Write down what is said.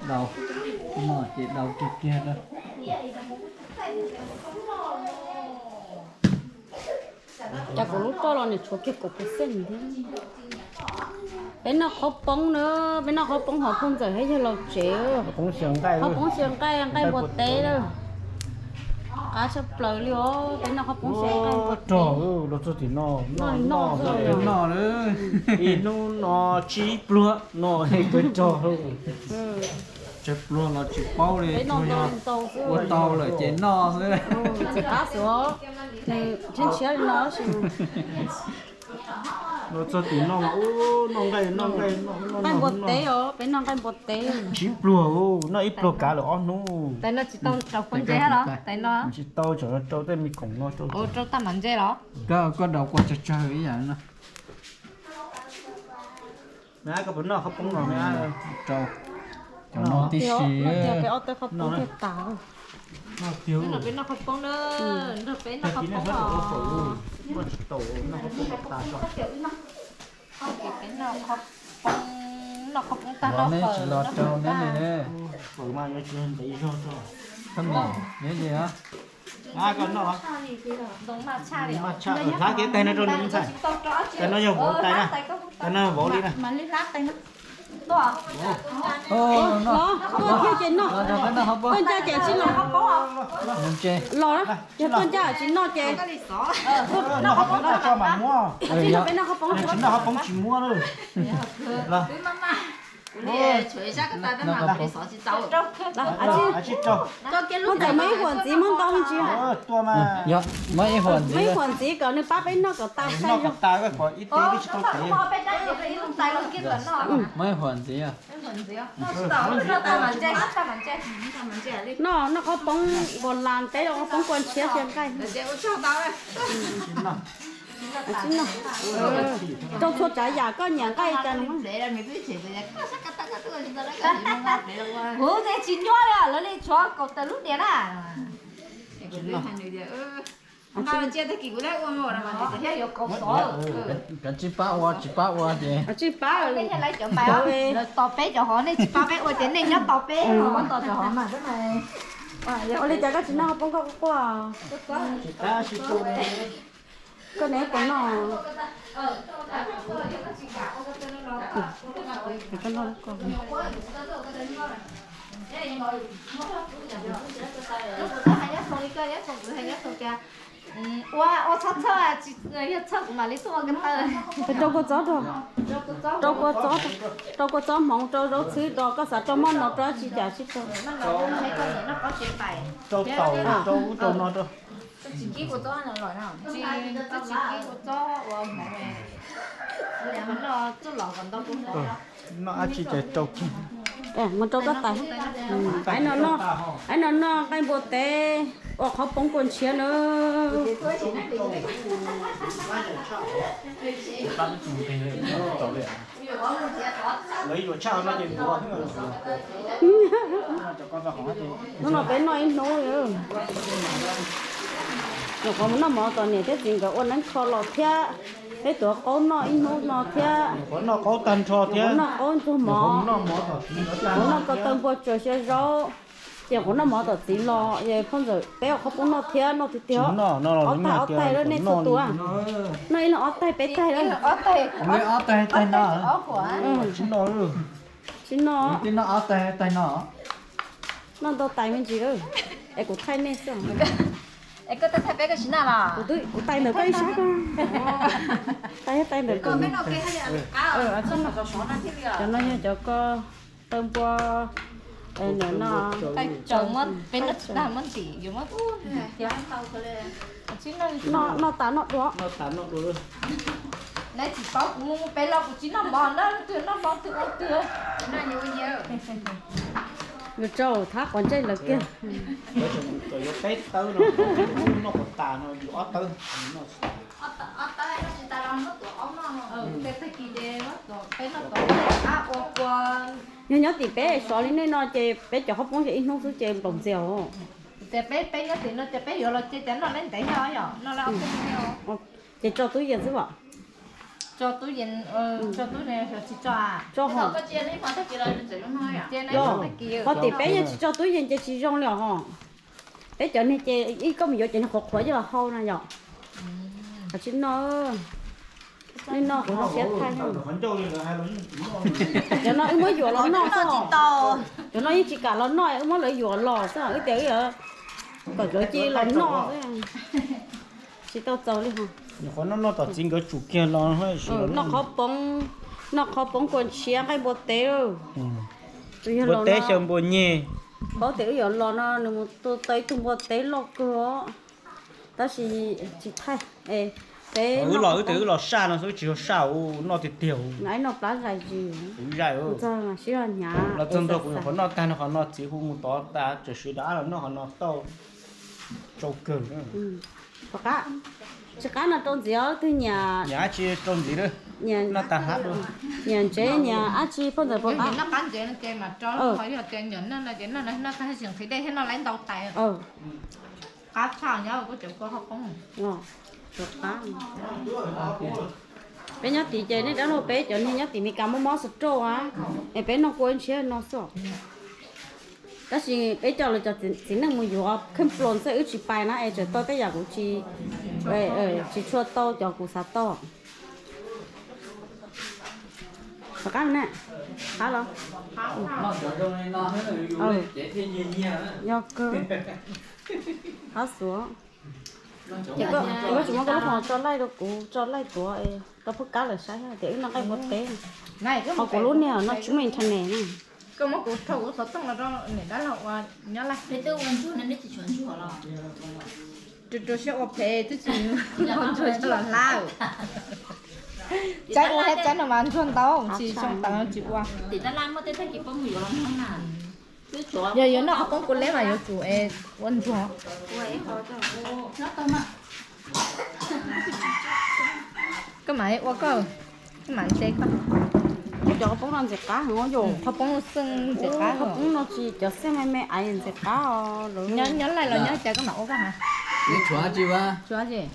Dau, no ces dau kiag kiag na. Cas kuv lub roj los nws tshuav kiag kaum percent thiab. Peb noj qhaub poob na, peb noj qhaub poob hauv phooj ywg thiab yawg laus tsev. Qhaub poob xiav nqaij, nqaij npua teb lawm. Qab tshaj plaws li os, peb noj qhaub poob xiav nqaij npua teb. Rog los txog tim no, noj noj noj. Ib hnub no tsib pluag no, peb rog. Tsib pluag los tsis paub li, ua tau lawm ces noj xwb. Qab xwb, ntshiab ntshiab li no. Los txog tim no mas ub, noj nqaij, noj nqaij, noj nqaij npua teb os, peb noj nqaij npua teb. Tsib pluag, noj ib pluag kav lawm ob hnub. Tais no tsis tau rau poob ntses los? Tais no tsis tau, tseem rau tej me khoom no rau. Rau tag mam ntses los? Koj, koj daus kua tsawg tsawg ib yam no. Koj puas noj qhaub poob no? Rau cov no tib si. Peb noj qhaub poob na, nrog peb noj qhaub poob os. Peb noj qhaub poob, noj qhaub poob tag noj fawm, noj fawm tag. Hlab kiag tais no rau nws ntxhais. Tais no yog vauv tais na. Tais no vauv li na. Los, koj ncaj ces noj. Koj ncaj ces tsis noj. Los, yog koj ncaj tsis noj ces. Noj qhaub poob tso mam muab. Tsis noj, peb noj qhaub poob. Tsis noj qhaub poob tsis muab lawm. Koj txawm muab ib huam ntxiv muab ntau me ntsis. Muab ib huam ntxiv kom nws pab peb noj kom tas sai. Muab ib huam ntxiv. Noj, noj qhaub poob npua las teb, qhaub poob kua ntshiab xiav nqaij. Rau txhua tsav yam koj nyiam nqaij cas. Kuv tsis nyuaj li, lawv li tshuav kaum tawm lub diav na. Kav tsij pab ua, tsis pab ua ces. Lawv tos peb cov hov, nej tsis pab peb ua ces nej nyob tos peb, pab tos cov hov mas. Ua li cas koj tsis noj qhaub poob koj quaj? Koj ne puas noj? Ua, ua txhob txhawj, yog txhawj kuv mam li tuaj ua ko taw. Rau kua txob, rau kua txob hmoov, rau zaub txhwb, rau koj xav rau moj no, rau tsis cas sib rau. Rau taum, rau ub rau no rau. Noj dab tsi ces rau kiag. Mus rau koj tais. Ais no noj nqaij npua teb, ua qhov poob kua ntshiab na. Hnub no peb noj ib hnub. Nyuam qhuav mus noj mov tom niam thiab txiv nkawd ua neeb kho los thiab. Peb tuav qaub noj ib hnub no thiab. Noj qaub tag nrho thiab, noj qaub ntxuag mov, noj ko taw npua tsuas xyaw zaub. Ces qhuav noj mov tom txiv los, phooj ywg peb ua qhov poob noj thiab, noj tiag tiag. Ob taig ob taig lawm nej txhua tus. Noj ib leeg ob taig peb taig lawm. Ob taig, ob taig no. Tsis noj, tsis noj. Noj ob taig taig no. Noj ntau tais me ntsis, es kuv thaij nej xwb. Es koj thaij peb koj tsis noj los? Kuv twb, kuv tais ntawm koj ib sab ko. Tais, tais ntawm koj. Cov no yog cov ko taw npua. Ntawm no, peb noj tsis tag muab ntim yuav muab. Noj tas noj dua. Noj tas noj dua. Neb tsis paub kuv peb los kuv tsis noj mov na, leej twg noj mov twg ua twg. Yuav rau thab quav ntsej lawv kiag. Yuav peb tawb no, noj quav tas no yus ob tawb. Yog nyob tim peb sov li nej no ces peb cov qhaub poob ces ib hnub xwb ces nplaum ntxiag os. Ces peb, peb nyob tim no ces peb yuav los ces cov noj leb ntev nyob yom, noj leb ob peb hnub. Ces tso tub yees xwb os. Tso tub yees, tso tub yees tsis tso a? Tso hos. Qhov tim peb yog tsis tso tub yees ces tsis zoo li os. Peb cov niag ces ib koj mus yuav cov niag qhuav qhuav coj los hau no yom. Koj tsis noj, nej noj kuv noj siab thaij. Cov no wb muab yuav los noj xwb. Cov no yeej tsis kam los noj, wb muab lawv yuav los xwb, wb tias wb yuav kom lawv cia los noj xwb. Tsis tau txaus li hos. Nyuam qhuav noj noj tom txiv nkawd tsum kiag los. Noj qhov poob, noj qhov poob kua ntshiab nqaij npua teb. Npua teb xyaw npua nyeg. Paub tias wb yuav los no nws mus tua tau ib tug npua teb loj kawg os. Tab sis tsis thaij, peb wb los wb tias wb los saj no xwb, tsis yog saj, noj tiag tiag. Noj plab zais zis. Zais, sib hnyav. Los txog nrog kuv nyuam qhuav noj tag no qhov no txiv hu mus tod tas tseem sawv daws los noj qhov no tau tsau kawg. Tsis qab no rau ntxiv os, twg nyiam. Nyiam dab tsi rau ntxiv lawm. Noj tas hlab dua. Nyiam ntsev nyiam dab tsi phauj ntxawm puas qab? Noj qab ntsev no ces mas rau, yog tias nyiam noj no ces noj no, noj tag tsis nqhis dej thiab noj lawm ntau tais. Qab tshaj nyob kuv cov kua hauv poob. Peb nyob tid ces nej dab laug peb cov niag nyob tim Meskas mob mob xus rauj a, es peb noj kua ntshiab no xwb. Tab sis peb coj lawv cov txiv neej mus yuav kheej ploos xwb, wb tsis pais na es tseem tau tej yam kuv tsis, tsis tshua tau cov kuv xav tau. Rov qab ne, qab los? Yog kawg, qab xuav. Ces koj tsis muab koj lub khoom tso laij rau kuv tso laij tuav, koj pub kab lawm saib tias wb noj nqaij npua teb. Ho kuv lub niag no tsis muaj internet na. Koj muab kuv rho kuv xov tooj los rau niam dab laug ua nyob laj. Rau rau siab ua phem twb tsis ntsuag los hlab. Tsaib ua thiab tsaib no mas ntsuag ntau tsis zoo tawv tsis ua. Yog yuav noj qhov poob kua leb mas yuav tsum es ua ntsuag. Koj mam ua koj, koj mam ntse koj. Cov qhov poob no ntxim qab heev yom. Qhov poob ntxim qab. Qhov poob no tsis cov xeej me me aiv ntxim qab os. Nyob laij los nyob cas koj mam ua koj ha. Tshuav tsis?